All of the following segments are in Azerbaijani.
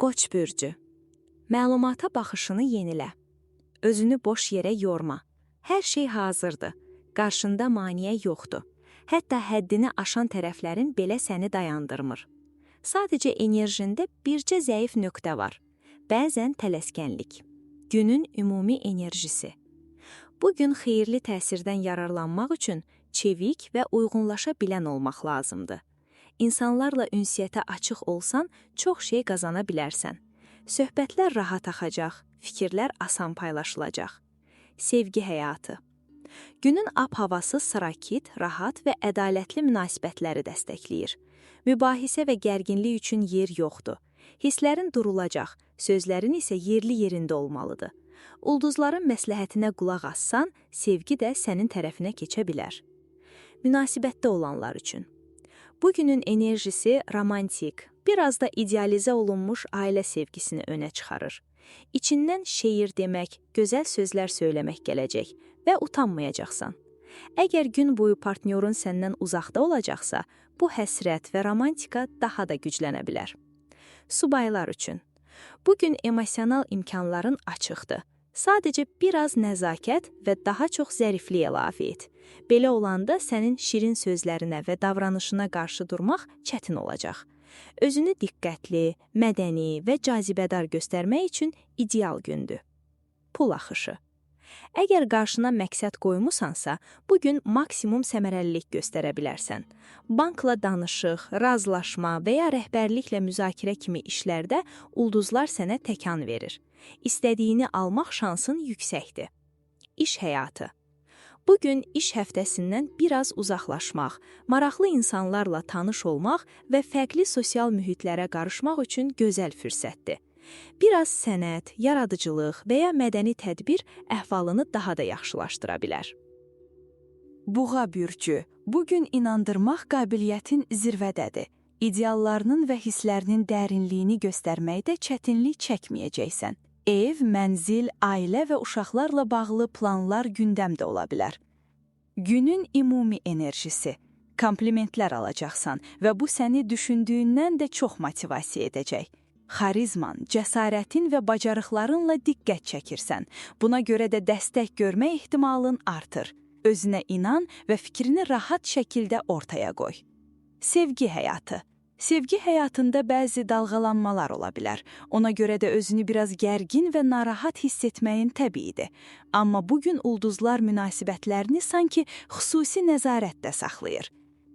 Qoç bürcü. Məlumata baxışını yenilə. Özünü boş yerə yorma. Hər şey hazırdır. Qarşında maneə yoxdur. Hətta həddini aşan tərəflərin belə səni dayandırmır. Sadəcə enerjində bircə zəif nöqtə var. Bəzən tələskənlik. Günün ümumi enerjisi. Bu gün xeyirli təsirdən yararlanmaq üçün çevik və uyğunlaşa bilən olmaq lazımdır. İnsanlarla ünsiyyətə açıq olsan, çox şey qazana bilərsən. Söhbətlər rahat axacaq, fikirlər asan paylaşılacaq. Sevgi həyatı. Günün ab-havası sakit, rahat və ədalətli münasibətləri dəstəkləyir. Mübahisə və gərginlik üçün yer yoxdur. Hisslərin durulacaq, sözlərin isə yerli yerində olmalıdır. Ulduzların məsləhətinə qulaq assan, sevgi də sənin tərəfinə keçə bilər. Münasibətdə olanlar üçün. Bu günün enerjisi romantik, biraz da idealizə olunmuş ailə sevgisini önə çıxarır. İçindən şeir demək, gözəl sözlər söyləmək gələcək və utanmayacaqsan. Əgər gün boyu partnyorun səndən uzaqda olacaqsa, bu həsrət və romantika daha da güclənə bilər. Subaylar üçün. Bu gün emosional imkanların açıqdır. Sadəcə biraz nəzakət və daha çox zəriflik əlavə et. Belə olanda sənin şirin sözlərinə və davranışına qarşı durmaq çətin olacaq. Özünü diqqətli, mədəni və cazibədar göstərmək üçün ideal gündür. Pul axışı. Əgər qarşına məqsəd qoymusansa, bu gün maksimum səmərəlilik göstərə bilərsən. Bankla danışıq, razılaşma və ya rəhbərliklə müzakirə kimi işlərdə ulduzlar sənə təkan verir. İstədiyini almaq şansın yüksəkdir. İş həyatı. Bu gün iş həftəsindən biraz uzaqlaşmaq, maraqlı insanlarla tanış olmaq və fərqli sosial mühitlərə qarışmaq üçün gözəl fürsətdir. Biraz sənət, yaradıcılıq və ya mədəni tədbir əhvalını daha da yaxşılaşdıra bilər. Buğa bürcü, bu gün inandırmaq qabiliyyətin zirvədədir. İdeallarının və hisslərinin dərinliyini göstərməkdə çətinlik çəkməyəcəksən. Ev, mənzil, ailə və uşaqlarla bağlı planlar gündəmdə ola bilər. Günün ümumi enerjisi. Komplimentlər alacaqsan və bu səni düşündüyündən də çox motivasiya edəcək. Xarizman, cəsarətin və bacarıqlarınla diqqət çəkirsən. Buna görə də dəstək görmə ehtimalın artır. Özünə inan və fikrini rahat şəkildə ortaya qoy. Sevgi həyatı. Sevgi həyatında bəzi dalğalanmalar ola bilər. Ona görə də özünü biraz gərgin və narahat hiss etməyin təbiidir. Amma bu gün ulduzlar münasibətlərini sanki xüsusi nəzarətdə saxlayır.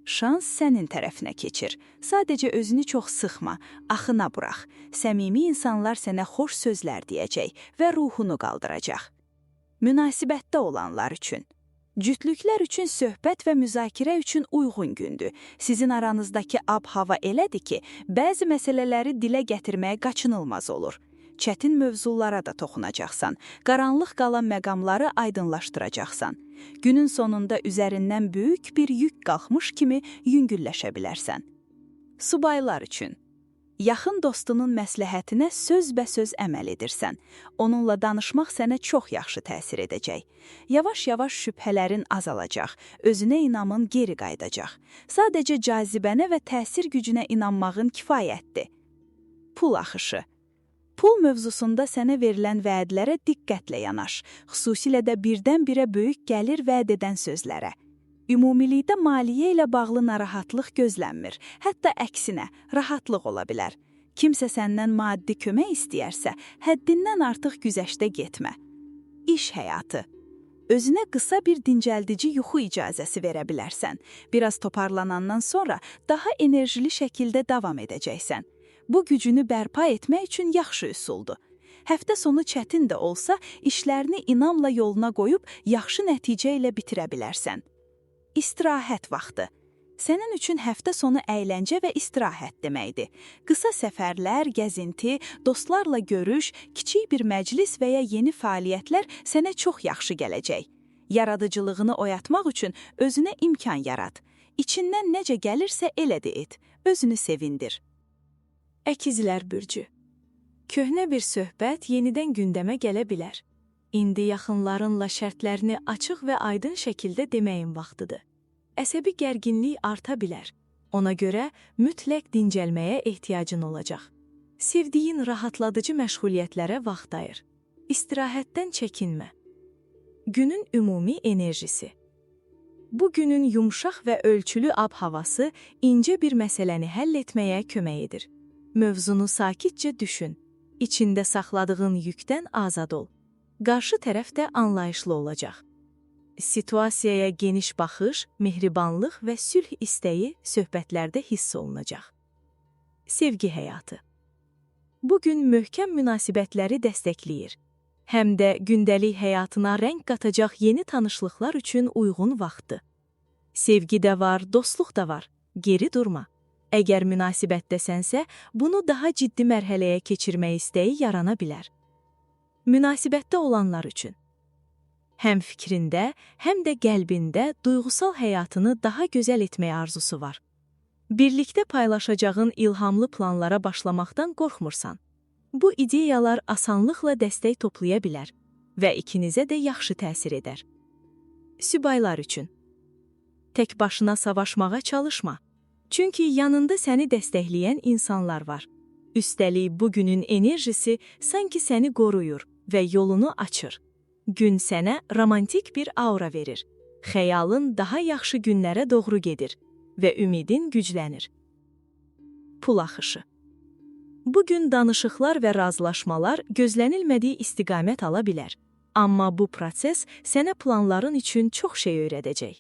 Şans sənin tərəfinə keçir. Sadəcə özünü çox sıxma, axına burax. Səmimi insanlar sənə xoş sözlər deyəcək və ruhunu qaldıracaq. Münasibətdə olanlar üçün. Cütlüklər üçün söhbət və müzakirə üçün uyğun gündür. Sizin aranızdakı ab-hava elədir ki, bəzi məsələləri dilə gətirməyə qaçınılmaz olur. Çətin mövzulara da toxunacaqsan. Qaranlıq qalan məqamları aydınlaşdıracaqsan. Günün sonunda üzərindən böyük bir yük qalxmış kimi yüngülləşə bilərsən. Subaylar üçün. Yaxın dostunun məsləhətinə sözbəsöz əməl edirsən. Onunla danışmaq sənə çox yaxşı təsir edəcək. Yavaş-yavaş şübhələrin azalacaq, özünə inamın geri qayıdacaq. Sadəcə cazibənə və təsir gücünə inanmağın kifayətdir. Pul axışı. Pul mövzusunda sənə verilən vədlərə diqqətlə yanaş, xüsusilə də birdən-birə böyük gəlir vəd edən sözlərə. Ümumilikdə maliyyə ilə bağlı narahatlıq gözlənmir. Hətta əksinə, rahatlıq ola bilər. Kimsə səndən maddi kömək istəyərsə, həddindən artıq güzəştə getmə. İş həyatı. Özünə qısa bir dincəldici yuxu icazəsi verə bilərsən. Biraz toparlanandan sonra daha enerjili şəkildə davam edəcəksən. Bu gücünü bərpa etmək üçün yaxşı üsuldur. Həftə sonu çətin də olsa, işlərini inamla yoluna qoyub yaxşı nəticə ilə bitirə bilərsən. İstirahət vaxtı. Sənin üçün həftə sonu əyləncə və istirahət deməkdir. Qısa səfərlər, gəzinti, dostlarla görüş, kiçik bir məclis və ya yeni fəaliyyətlər sənə çox yaxşı gələcək. Yaradıcılığını oyatmaq üçün özünə imkan yarat. İçindən necə gəlirsə elə də et. Özünü sevindir. Əkizlər bürcü. Köhnə bir söhbət yenidən gündəmə gələ bilər. İndi yaxınlarınla şərtlərini açıq və aydın şəkildə deməyin vaxtıdır. Əsəbi gərginlik arta bilər. Ona görə mütləq dincəlməyə ehtiyacın olacaq. Sevdiyin rahatladıcı məşğuliyyətlərə vaxt ayır. İstirahətdən çəkinmə. Günün ümumi enerjisi. Bu günün yumşaq və ölçülü ab-havası incə bir məsələni həll etməyə kömək edir. Mövzunu sakitcə düşün. İçində saxladığın yükdən azad ol. Qarşı tərəf də anlayışlı olacaq. Situasiyaya geniş baxış, mehribanlıq və sülh istəyi söhbətlərdə hiss olunacaq. Sevgi həyatı. Bu gün möhkəm münasibətləri dəstəkləyir. Həm də gündəlik həyatına rəng qatacaq yeni tanışlıqlar üçün uyğun vaxtdır. Sevgi də var, dostluq da var. Geri durma. Əgər münasibətdəsənsə, bunu daha ciddi mərhələyə keçirmək istəyi yarana bilər. Münasibətdə olanlar üçün. Həm fikrində, həm də qəlbində duyğusal həyatını daha gözəl etmək arzusu var. Birlikdə paylaşacağın ilhamlı planlara başlamaqdan qorxmursan. Bu ideyalar asanlıqla dəstək toplaya bilər və ikinizə də yaxşı təsir edər. Sübaylar üçün. Tək başına savaşmağa çalışma. Çünki yanında səni dəstəkləyən insanlar var. Üstəlik bu günün enerjisi sanki səni qoruyur və yolunu açır. Gün sənə romantik bir aura verir. Xəyalın daha yaxşı günlərə doğru gedir və ümidin güclənir. Pul axışı. Bu gün danışıqlar və razılaşmalar gözlənilmədiyi istiqamət ala bilər. Amma bu proses sənə planların üçün çox şey öyrədəcək.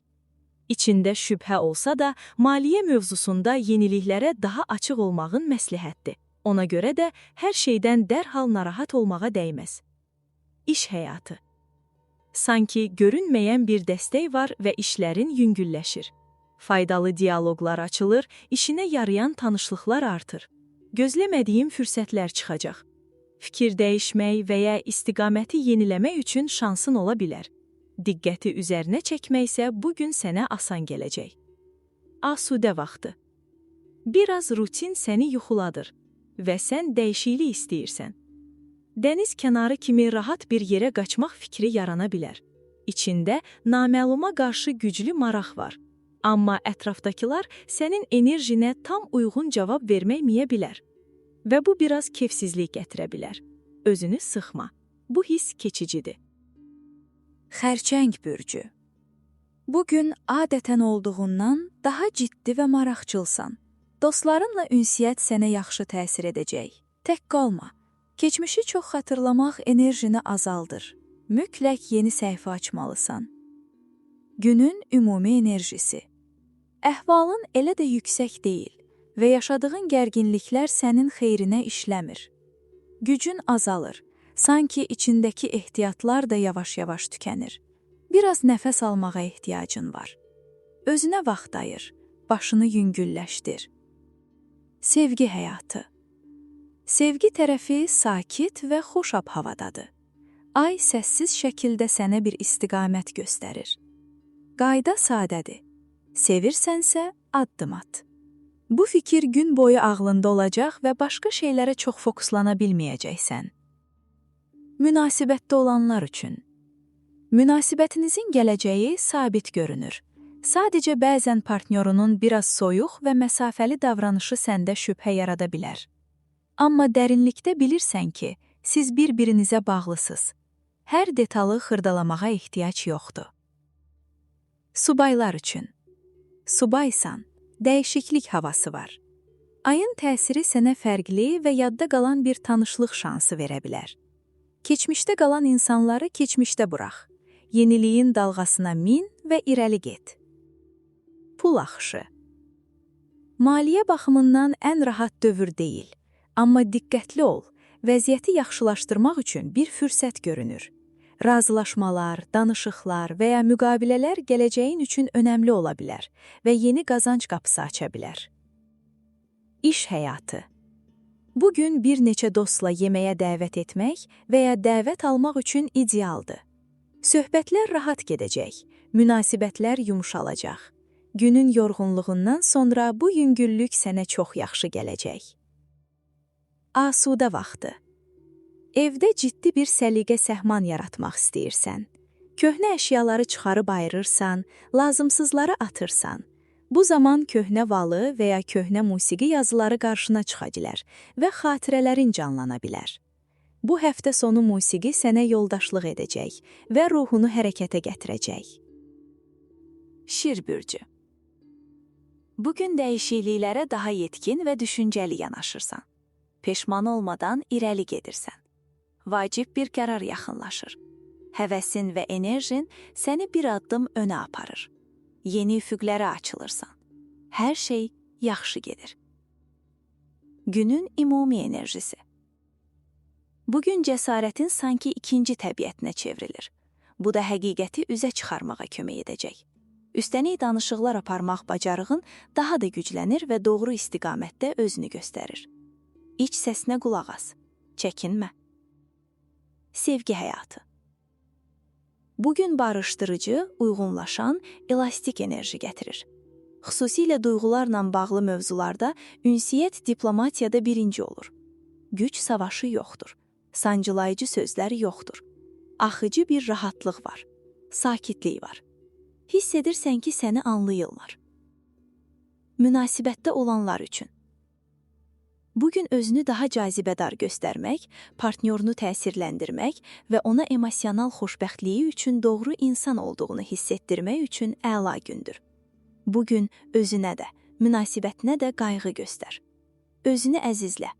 İçində şübhə olsa da, maliyyə mövzusunda yeniliklərə daha açıq olmağın məsləhətdir. Ona görə də hər şeydən dərhal narahat olmağa dəyməz. İş həyatı. Sanki görünməyən bir dəstək var və işlərin yüngülləşir. Faydalı diyaloqlar açılır, işinə yarayan tanışlıqlar artır. Gözləmədiyin fürsətlər çıxacaq. Fikir dəyişmək və ya istiqaməti yeniləmək üçün şansın ola bilər. Diqqəti üzərinə çəkmək isə bu gün sənə asan gələcək. Asudə vaxtı. Biraz rutin səni yuxuladır və sən dəyişiklik istəyirsən. Dəniz kənarı kimi rahat bir yerə qaçmaq fikri yarana bilər. İçində naməluma qarşı güclü maraq var. Amma ətrafdakılar sənin enerjinə tam uyğun cavab verməyə bilər. Və bu biraz kefsizlik gətirə bilər. Özünü sıxma. Bu his keçicidir. Xərçəng bürcü. Bu gün adətən olduğundan daha ciddi və maraqçılsan. Dostlarınla ünsiyyət sənə yaxşı təsir edəcək. Tək qalma. Keçmişi çox xatırlamaq enerjini azaldır. Mütləq yeni səhifə açmalısan. Günün ümumi enerjisi. Əhvalın elə də yüksək deyil və yaşadığın gərginliklər sənin xeyrinə işləmir. Gücün azalır. Sanki içindəki ehtiyatlar da yavaş-yavaş tükənir. Biraz nəfəs almağa ehtiyacın var. Özünə vaxt ayır, başını yüngülləşdir. Sevgi həyatı. Sevgi tərəfi sakit və xoş ab-havadadır. Ay səssiz şəkildə sənə bir istiqamət göstərir. Qayda sadədir. Sevirsənsə, addım at. Bu fikir gün boyu ağlında olacaq və başqa şeylərə çox fokuslana bilməyəcəksən. Münasibətdə olanlar üçün. Münasibətinizin gələcəyi sabit görünür. Sadəcə bəzən partnyorunun biraz soyuq və məsafəli davranışı səndə şübhə yarada bilər. Amma dərinlikdə bilirsən ki, siz bir-birinizə bağlısınız. Hər detalı xırdalamağa ehtiyac yoxdur. Subaylar üçün. Subaysan, dəyişiklik havası var. Ayın təsiri sənə fərqli və yadda qalan bir tanışlıq şansı verə bilər. Keçmişdə qalan insanları keçmişdə burax. Yeniliyin dalğasına min və irəli get. Pul axışı. Maliyyə baxımından ən rahat dövr deyil. Amma diqqətli ol, vəziyyəti yaxşılaşdırmaq üçün bir fürsət görünür. Razılaşmalar, danışıqlar və ya müqavilələr gələcəyin üçün önəmli ola bilər və yeni qazanc qapısı aça bilər. İş həyatı. Bu gün bir neçə dostla yeməyə dəvət etmək və ya dəvət almaq üçün idealdır. Söhbətlər rahat gedəcək, münasibətlər yumşalacaq. Günün yorğunluğundan sonra bu yüngüllük sənə çox yaxşı gələcək. Asudə vaxtı. Evdə ciddi bir səliqə səhman yaratmaq istəyirsən. Köhnə əşyaları çıxarıb ayırırsan, lazımsızları atırsan. Bu zaman köhnə valı və ya köhnə musiqi yazıları qarşına çıxa bilər və xatirələrin canlana bilər. Bu həftə sonu musiqi sənə yoldaşlıq edəcək və ruhunu hərəkətə gətirəcək. Şir bürcü. Bugün dəyişikliklərə daha yetkin və düşüncəli yanaşırsan. Peşman olmadan irəli gedirsən. Vacib bir qərar yaxınlaşır. Həvəsin və enerjin səni bir addım önə aparır. Yeni üfüqlərə açılırsan. Hər şey yaxşı gedir. Günün ümumi enerjisi. Bugün cəsarətin sanki ikinci təbiətinə çevrilir. Bu da həqiqəti üzə çıxarmağa kömək edəcək. Üstəlik danışıqlar aparmaq bacarığın daha da güclənir və doğru istiqamətdə özünü göstərir. İç səsinə qulaq as. Çəkinmə. Sevgi həyatı. Bugün barışdırıcı, uyğunlaşan, elastik enerji gətirir. Xüsusilə duyğularla bağlı mövzularda ünsiyyət diplomatiyada birinci olur. Güc savaşı yoxdur. Sancılayıcı sözlər yoxdur. Axıcı bir rahatlıq var. Sakitlik var. Hiss edirsən ki, səni anlayırlar. Münasibətdə olanlar üçün. Bugün özünü daha cazibədar göstərmək, partnyorunu təsirləndirmək və ona emosional xoşbəxtliyi üçün doğru insan olduğunu hiss etdirmək üçün əla gündür. Bugün özünə də, münasibətinə də qayğı göstər. Özünü əzizlə.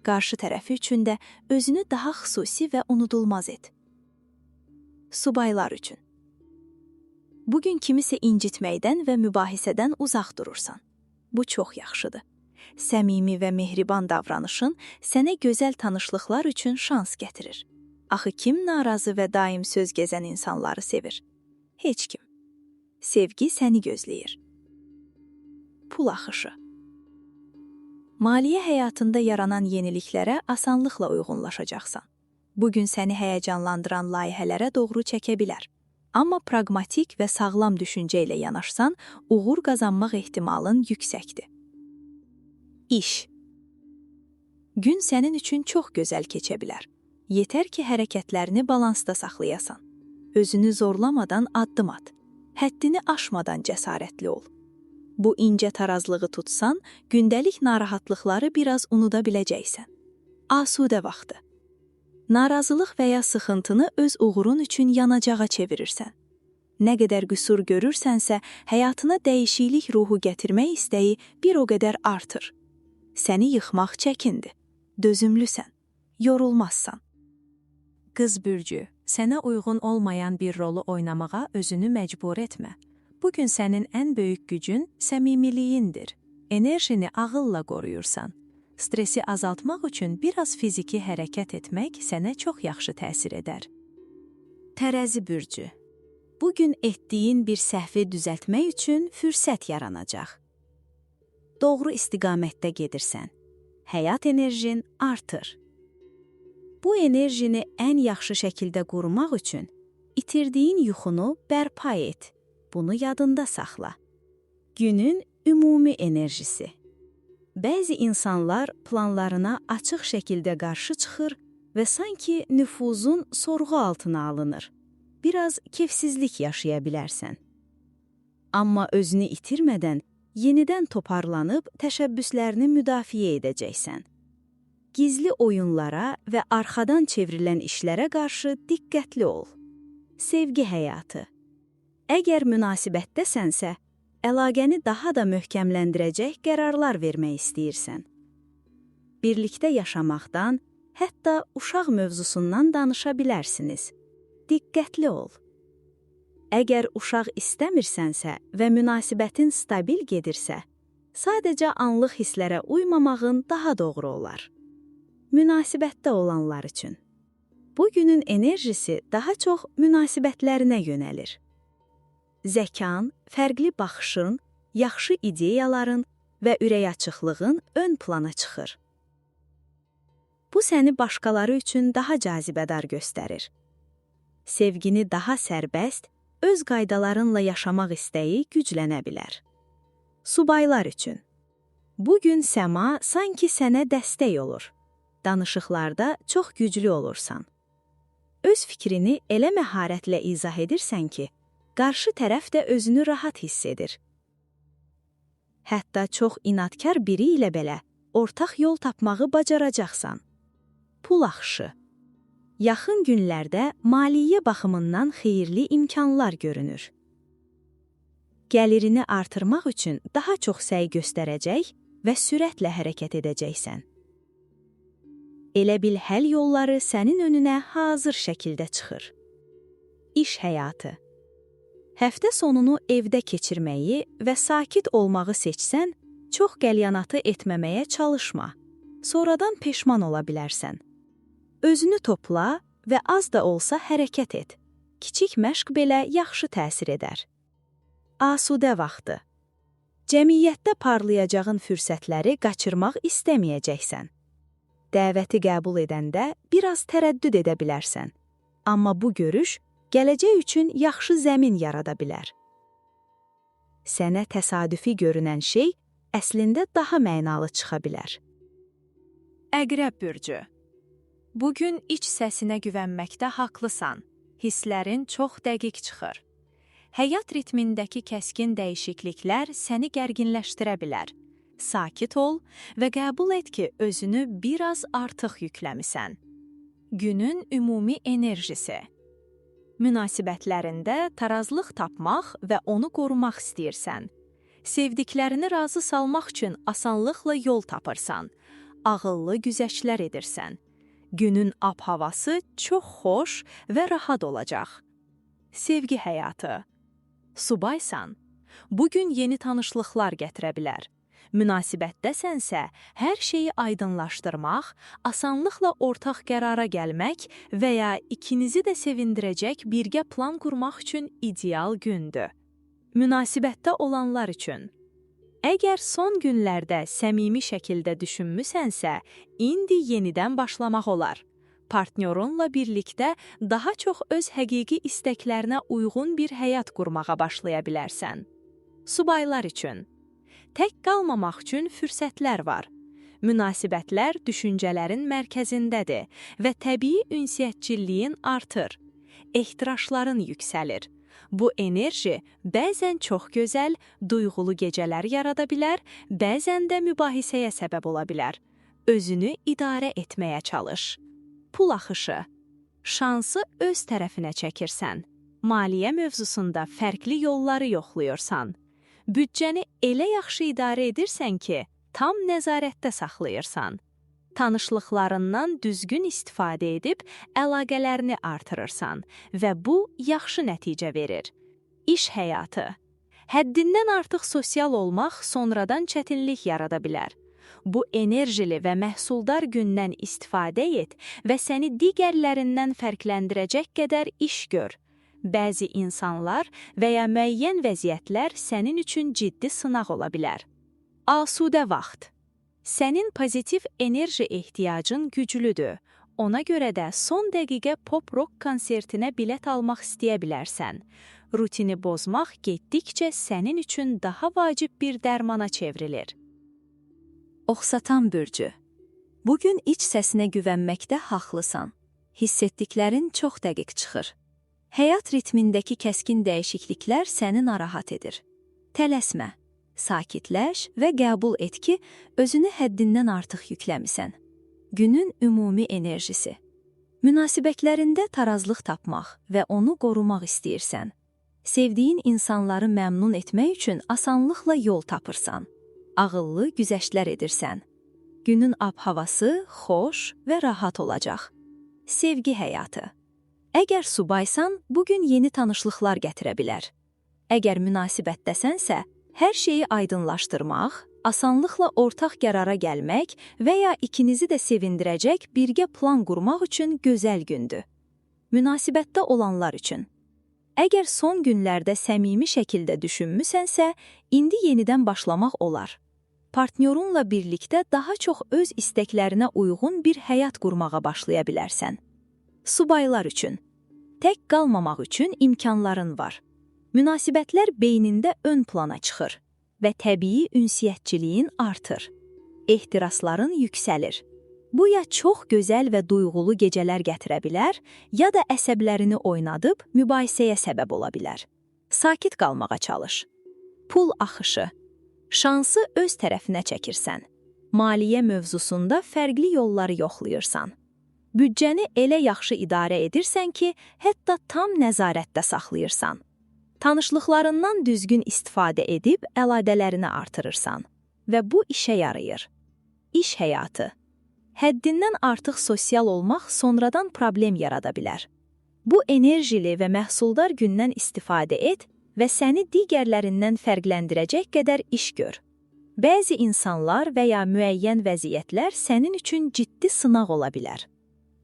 Qarşı tərəfi üçün də özünü daha xüsusi və unudulmaz et. Subaylar üçün. Bugün kimisə incitməkdən və mübahisədən uzaq durursan. Bu çox yaxşıdır. Səmimi və mehriban davranışın sənə gözəl tanışlıqlar üçün şans gətirir. Axı kim narazı və daim söz gəzən insanları sevir? Heç kim. Sevgi səni gözləyir. Pul axışı. Maliyyə həyatında yaranan yeniliklərə asanlıqla uyğunlaşacaqsan. Bugün səni həyəcanlandıran layihələrə doğru çəkə bilər. Amma praqmatik və sağlam düşüncə ilə yanaşsan, uğur qazanmaq ehtimalın yüksəkdir. İş. Gün sənin üçün çox gözəl keçə bilər. Yetər ki, hərəkətlərini balansda saxlayasan. Özünü zorlamadan addım at. Həddini aşmadan cəsarətli ol. Bu incə tarazlığı tutsan, gündəlik narahatlıqları biraz unuda biləcəksən. Asudə vaxtı. Narazılıq və ya sıxıntını öz uğurun üçün yanacağa çevirirsən. Nə qədər qüsur görürsənsə, həyatına dəyişiklik ruhu gətirmək istəyi bir o qədər artır. Səni yıxmaq çətindir. Dözümlüsən, yorulmazsan. Qız bürcü, sənə uyğun olmayan bir rolu oynamağa özünü məcbur etmə. Bugün sənin ən böyük gücün səmimiliyindir. Enerjini ağılla qoruyursan. Stresi azaltmaq üçün biraz fiziki hərəkət etmək sənə çox yaxşı təsir edər. Tərəzi bürcü. Bugün etdiyin bir səhvi düzəltmək üçün fürsət yaranacaq. Doğru istiqamətdə gedirsən. Həyat enerjin artır. Bu enerjini ən yaxşı şəkildə qorumaq üçün itirdiyin yuxunu bərpa et. Bunu yadında saxla. Günün ümumi enerjisi. Bəzi insanlar planlarına açıq şəkildə qarşı çıxır və sanki nüfuzun sorğu altına alınır. Biraz kefsizlik yaşaya bilərsən. Amma özünü itirmədən yenidən toparlanıb təşəbbüslərini müdafiə edəcəksən. Gizli oyunlara və arxadan çevrilən işlərə qarşı diqqətli ol. Sevgi həyatı. Əgər münasibətdəsənsə, əlaqəni daha da möhkəmləndirəcək qərarlar vermək istəyirsən. Birlikdə yaşamaqdan, hətta uşaq mövzusundan danışa bilərsiniz. Diqqətli ol. Əgər uşaq istəmirsənsə və münasibətin stabil gedirsə, sadəcə anlıq hisslərə uymamağın daha doğru olar. Münasibətdə olanlar üçün. Bu günün enerjisi daha çox münasibətlərinə yönəlir. Zəkan, fərqli baxışın, yaxşı ideyaların və ürəkaçıqlığın ön plana çıxır. Bu səni başqaları üçün daha cazibədar göstərir. Sevgini daha sərbəst, öz qaydalarınla yaşamaq istəyi güclənə bilər. Subaylar üçün. Bu gün səma sanki sənə dəstək olur. Danışıqlarda çox güclü olursan. Öz fikrini elə məharətlə izah edirsən ki, qarşı tərəf də özünü rahat hiss edir. Hətta çox inadkar biri ilə belə ortaq yol tapmağı bacaracaqsan. Pul axışı. Yaxın günlərdə maliyyə baxımından xeyirli imkanlar görünür. Gəlirini artırmaq üçün daha çox səy göstərəcək və sürətlə hərəkət edəcəksən. Elə bil həll yolları sənin önünə hazır şəkildə çıxır. İş həyatı. Həftə sonunu evdə keçirməyi və sakit olmağı seçsən, çox qəlyanatı etməməyə çalışma. Sonradan peşman ola bilərsən. Özünü topla və az da olsa hərəkət et. Kiçik məşq belə yaxşı təsir edər. Asudə vaxtı. Cəmiyyətdə parlayacağın fürsətləri qaçırmaq istəməyəcəksən. Dəvəti qəbul edəndə biraz tərəddüd edə bilərsən. Amma bu görüş gələcək üçün yaxşı zəmin yarada bilər. Sənə təsadüfi görünən şey əslində daha mənalı çıxa bilər. Əqrəb bürcü. Bu gün iç səsinə güvənməkdə haqlısan. Hisslərin çox dəqiq çıxır. Həyat ritmindəki kəskin dəyişikliklər səni gərginləşdirə bilər. Sakit ol və qəbul et ki, özünü biraz artıq yükləmisən. Günün ümumi enerjisi. Münasibətlərində tarazlıq tapmaq və onu qorumaq istəyirsən. Sevdiklərini razı salmaq üçün asanlıqla yol tapırsan. Ağıllı güzəştlər edirsən. Günün ab-havası çox xoş və rahat olacaq. Sevgi həyatı. Subaysan, bu gün yeni tanışlıqlar gətirə bilər. Münasibətdəsənsə, hər şeyi aydınlaşdırmaq, asanlıqla ortaq qərara gəlmək və ya ikinizi də sevindirəcək birgə plan qurmaq üçün ideal gündür. Münasibətdə olanlar üçün. Əgər son günlərdə səmimi şəkildə düşünmüsənsə, indi yenidən başlamaq olar. Partnyorunla birlikdə daha çox öz həqiqi istəklərinə uyğun bir həyat qurmağa başlaya bilərsən. Subaylar üçün. Tək qalmamaq üçün fürsətlər var. Münasibətlər düşüncələrin mərkəzindədir və təbii ünsiyyətçiliyin artır. Ehtirasların yüksəlir. Bu enerji bəzən çox gözəl, duyğulu gecələr yarada bilər, bəzən də mübahisəyə səbəb ola bilər. Özünü idarə etməyə çalış. Pul axışı. Şansı öz tərəfinə çəkirsən. Maliyyə mövzusunda fərqli yolları yoxlayırsan. Büdcəni elə yaxşı idarə edirsən ki, tam nəzarətdə saxlayırsan. Tanışlıqlarından düzgün istifadə edib əlaqələrini artırırsan və bu yaxşı nəticə verir. İş həyatı. Həddindən artıq sosial olmaq sonradan çətinlik yarada bilər. Bu enerjili və məhsuldar gündən istifadə et və səni digərlərindən fərqləndirəcək qədər iş gör. Bəzi insanlar və ya müəyyən vəziyyətlər sənin üçün ciddi sınaq ola bilər. Asudə vaxt. Sənin pozitiv enerji ehtiyacın güclüdür. Ona görə də son dəqiqə pop-rock konsertinə bilet almaq istəyə bilərsən. Rutini pozmaq getdikcə sənin üçün daha vacib bir dərmana çevrilir. Oxsatan bürcü. Bugün iç səsinə güvənməkdə haqlısan. Hiss etdiklərin çox dəqiq çıxır. Həyat ritmindəki kəskin dəyişikliklər səni narahat edir. Tələsmə, sakitləş və qəbul et ki, özünü həddindən artıq yükləmisən. Günün ümumi enerjisi. Münasibətlərində tarazlıq tapmaq və onu qorumaq istəyirsən. Sevdiyin insanları məmnun etmək üçün asanlıqla yol tapırsan. Ağıllı güzəştlər edirsən. Günün ab-havası xoş və rahat olacaq. Sevgi həyatı. Əgər subaysan, bugün yeni tanışlıqlar gətirə bilər. Əgər münasibətdəsənsə, hər şeyi aydınlaşdırmaq, asanlıqla ortaq qərara gəlmək və ya ikinizi də sevindirəcək birgə plan qurmaq üçün gözəl gündür. Münasibətdə olanlar üçün. Əgər son günlərdə səmimi şəkildə düşünmüsənsə, indi yenidən başlamaq olar. Partnyorunla birlikdə daha çox öz istəklərinə uyğun bir həyat qurmağa başlaya bilərsən. Subaylar üçün. Tək qalmamaq üçün imkanların var. Münasibətlər beynində ön plana çıxır və təbii ünsiyyətçiliyin artır. Ehtirasların yüksəlir. Bu ya çox gözəl və duyğulu gecələr gətirə bilər, ya da əsəblərini oynadıb mübahisəyə səbəb ola bilər. Sakit qalmağa çalış. Pul axışı. Şansı öz tərəfinə çəkirsən. Maliyyə mövzusunda fərqli yolları yoxlayırsan. Büdcəni elə yaxşı idarə edirsən ki, hətta tam nəzarətdə saxlayırsan. Tanışlıqlarından düzgün istifadə edib əlaqələrini artırırsan və bu işə yarayır. İş həyatı. Həddindən artıq sosial olmaq sonradan problem yarada bilər. Bu enerjili və məhsuldar gündən istifadə et və səni digərlərindən fərqləndirəcək qədər iş gör. Bəzi insanlar və ya müəyyən vəziyyətlər sənin üçün ciddi sınaq ola bilər.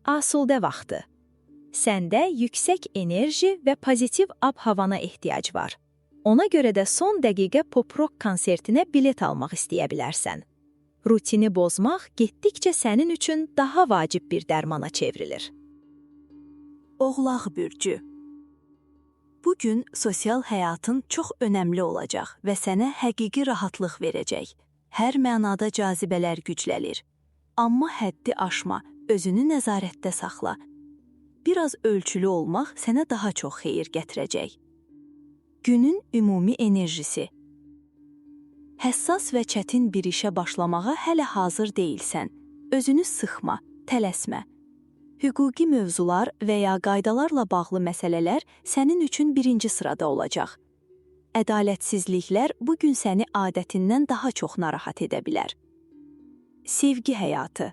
Asudə vaxtı. Səndə yüksək enerji və pozitiv ab-havana ehtiyac var. Ona görə də son dəqiqə pop-rock konsertinə bilet almaq istəyə bilərsən. Rutini pozmaq getdikcə sənin üçün daha vacib bir dərmana çevrilir. Oğlaq bürcü. Bu gün sosial həyatın çox önəmli olacaq və sənə həqiqi rahatlıq verəcək. Hər mənada cazibələr güclənir. Amma həddi aşma, özünü nəzarətdə saxla. Biraz ölçülü olmaq sənə daha çox xeyir gətirəcək. Günün ümumi enerjisi. Həssas və çətin bir işə başlamağa hələ hazır deyilsən. Özünü sıxma, tələsmə. Hüquqi mövzular və ya qaydalarla bağlı məsələlər sənin üçün birinci sırada olacaq. Ədalətsizliklər bu gün səni adətindən daha çox narahat edə bilər. Sevgi həyatı.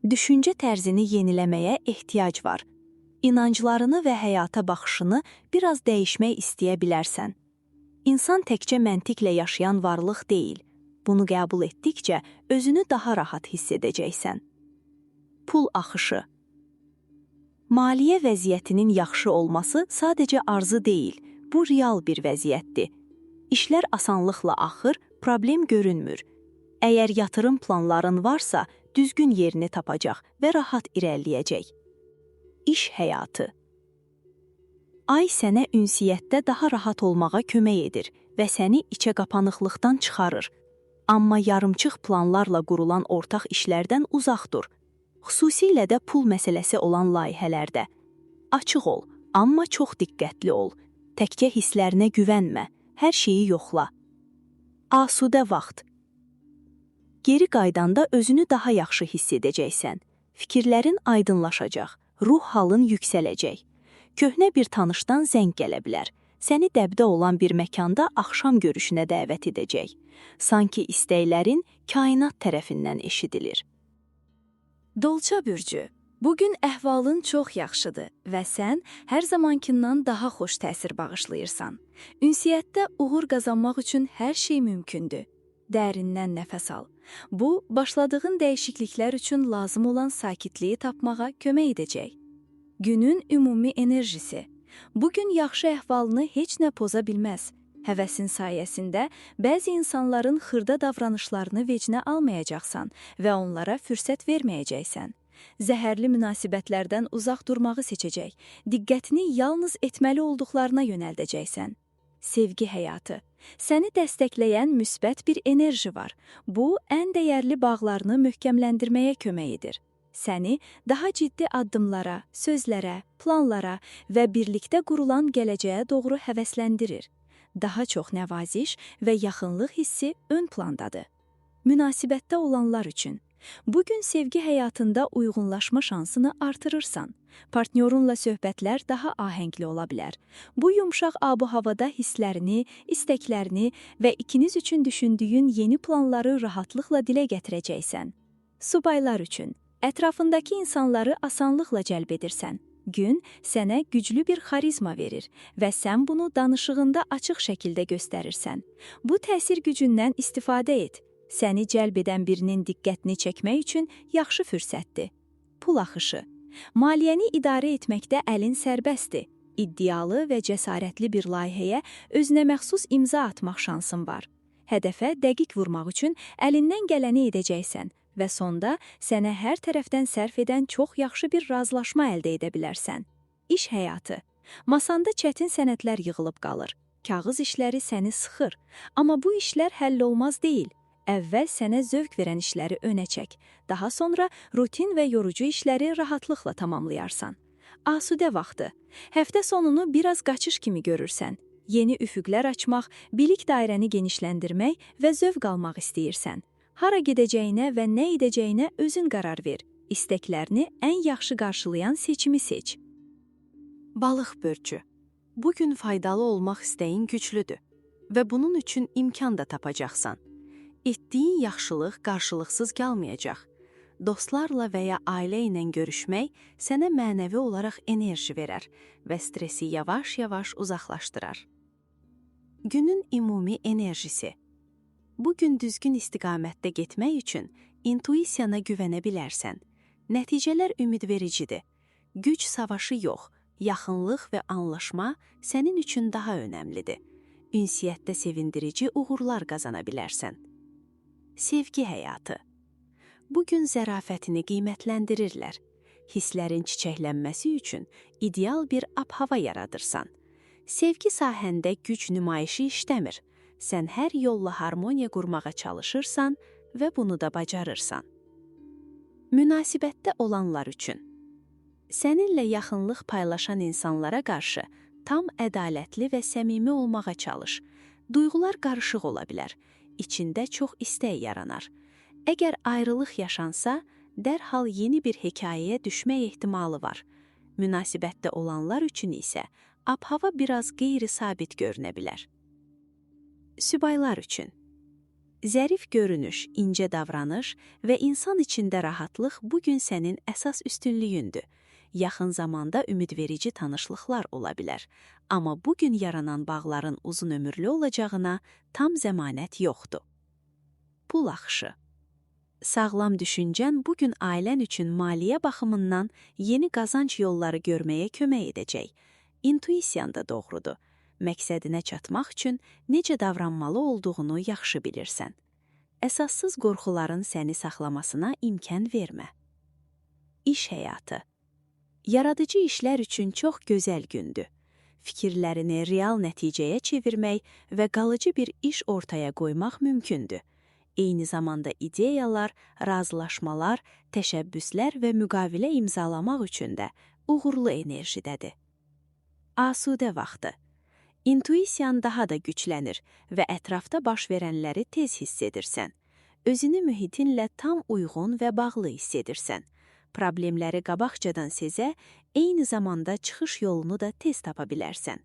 Düşüncə tərzini yeniləməyə ehtiyac var. İnanclarını və həyata baxışını biraz dəyişmək istəyə bilərsən. İnsan təkcə məntiqlə yaşayan varlıq deyil. Bunu qəbul etdikcə özünü daha rahat hiss edəcəksən. Pul axışı. Maliyyə vəziyyətinin yaxşı olması sadəcə arzu deyil, bu real bir vəziyyətdir. İşlər asanlıqla axır, problem görünmür. Əgər yatırım planların varsa, düzgün yerini tapacaq və rahat irəliləyəcək. İş həyatı. Ay sənə ünsiyyətdə daha rahat olmağa kömək edir və səni içə qapanıqlıqdan çıxarır. Amma yarımçıq planlarla qurulan ortaq işlərdən uzaq dur. Xüsusilə də pul məsələsi olan layihələrdə. Açıq ol, amma çox diqqətli ol. Təkcə hisslərinə güvənmə, hər şeyi yoxla. Asudə vaxt. Geri qaydanda özünü daha yaxşı hiss edəcəksən. Fikirlərin aydınlaşacaq, ruh halın yüksələcək. Köhnə bir tanışdan zəng gələ bilər. Səni dəbdə olan bir məkanda axşam görüşünə dəvət edəcək. Sanki istəklərin kainat tərəfindən eşidilir. Dolça bürcü. Bugün əhvalın çox yaxşıdır və sən hər zamankindən daha xoş təsir bağışlayırsan. Ünsiyyətdə uğur qazanmaq üçün hər şey mümkündür. Dərindən nəfəs al. Bu, başladığın dəyişikliklər üçün lazım olan sakitliyi tapmağa kömək edəcək. Günün ümumi enerjisi. Bugün yaxşı əhvalını heç nə poza bilməz. Həvəsin sayəsində bəzi insanların xırda davranışlarını vecinə almayacaqsan və onlara fürsət verməyəcəksən. Zəhərli münasibətlərdən uzaq durmağı seçəcək, diqqətini yalnız etməli olduqlarına yönəldəcəksən. Sevgi həyatı. Səni dəstəkləyən müsbət bir enerji var. Bu, ən dəyərli bağlarını möhkəmləndirməyə kömək edir. Səni daha ciddi addımlara, sözlərə, planlara və birlikdə qurulan gələcəyə doğru həvəsləndirir. Daha çox nəvaziş və yaxınlıq hissi ön plandadır. Münasibətdə olanlar üçün. Bugün sevgi həyatında uyğunlaşma şansını artırırsan. Partnyorunla söhbətlər daha ahəngli ola bilər. Bu yumşaq ab-havada hisslərini, istəklərini və ikiniz üçün düşündüyün yeni planları rahatlıqla dilə gətirəcəksən. Subaylar üçün. Ətrafındakı insanları asanlıqla cəlb edirsən. Gün sənə güclü bir xarizma verir və sən bunu danışığında açıq şəkildə göstərirsən. Bu təsir gücündən istifadə et. Səni cəlb edən birinin diqqətini çəkmək üçün yaxşı fürsətdir. Pul axışı. Maliyyəni idarə etməkdə əlin sərbəstdir. İddialı və cəsarətli bir layihəyə özünə məxsus imza atmaq şansın var. Hədəfə dəqiq vurmaq üçün əlindən gələni edəcəksən və sonda sənə hər tərəfdən sərf edən çox yaxşı bir razılaşma əldə edə bilərsən. İş həyatı. Masanda çətin sənədlər yığılıb qalır. Kağız işləri səni sıxır. Amma bu işlər həll olmaz deyil. Əvvəl sənə zövq verən işləri önə çək. Daha sonra rutin və yorucu işləri rahatlıqla tamamlayarsan. Asudə vaxtı. Həftə sonunu biraz qaçış kimi görürsən. Yeni üfüqlər açmaq, bilik dairəni genişləndirmək və zövq almaq istəyirsən. Hara gedəcəyinə və nə edəcəyinə özün qərar ver. İstəklərini ən yaxşı qarşılayan seçimi seç. Balıq bürcü. Bu gün faydalı olmaq istəyin güclüdür və bunun üçün imkan da tapacaqsan. Etdiyin yaxşılıq qarşılıqsız qalmayacaq. Dostlarla və ya ailə ilə görüşmək sənə mənəvi olaraq enerji verər və stresi yavaş-yavaş uzaqlaşdırar. Günün ümumi enerjisi. Bu gün düzgün istiqamətdə getmək üçün intuisiyana güvənə bilərsən. Nəticələr ümidvericidir. Güc savaşı yox, yaxınlıq və anlaşma sənin üçün daha önəmlidir. Ünsiyyətdə sevindirici uğurlar qazana bilərsən. Sevgi həyatı. Bu gün zərafətini qiymətləndirirlər. Hisslərin çiçəklənməsi üçün ideal bir ab-hava yaradırsan. Sevgi sahəndə güc nümayişi işləmir. Sən hər yolla harmoniya qurmağa çalışırsan və bunu da bacarırsan. Münasibətdə olanlar üçün. Səninlə yaxınlıq paylaşan insanlara qarşı tam ədalətli və səmimi olmağa çalış. Duyğular qarışıq ola bilər. İçində çox istək yaranar. Əgər ayrılıq yaşansa, dərhal yeni bir hekayəyə düşmək ehtimalı var. Münasibətdə olanlar üçün isə ab-hava biraz qeyri-sabit görünə bilər. Sübaylar üçün. Zərif görünüş, incə davranış və insan içində rahatlıq bu gün sənin əsas üstünlüyündür. Yaxın zamanda ümidverici tanışlıqlar ola bilər. Amma bu gün yaranan bağların uzunömürlü olacağına tam zəmanət yoxdur. Pul axışı. Sağlam düşüncən bu gün ailən üçün maliyyə baxımından yeni qazanc yolları görməyə kömək edəcək. İntuisiyan da doğrudur. Məqsədinə çatmaq üçün necə davranmalı olduğunu yaxşı bilirsən. Əsassız qorxuların səni saxlamasına imkan vermə. İş həyatı. Yaradıcı işlər üçün çox gözəl gündür. Fikirlərini real nəticəyə çevirmək və qalıcı bir iş ortaya qoymaq mümkündür. Eyni zamanda ideyalar, razılaşmalar, təşəbbüslər və müqavilə imzalamaq üçün də uğurlu enerjidədir. Asudə vaxtı. İntuisiyan daha da güclənir və ətrafda baş verənləri tez hiss edirsən. Özünü mühitinlə tam uyğun və bağlı hiss edirsən. Problemləri qabaqcadan sezə, eyni zamanda çıxış yolunu da tez tapa bilərsən.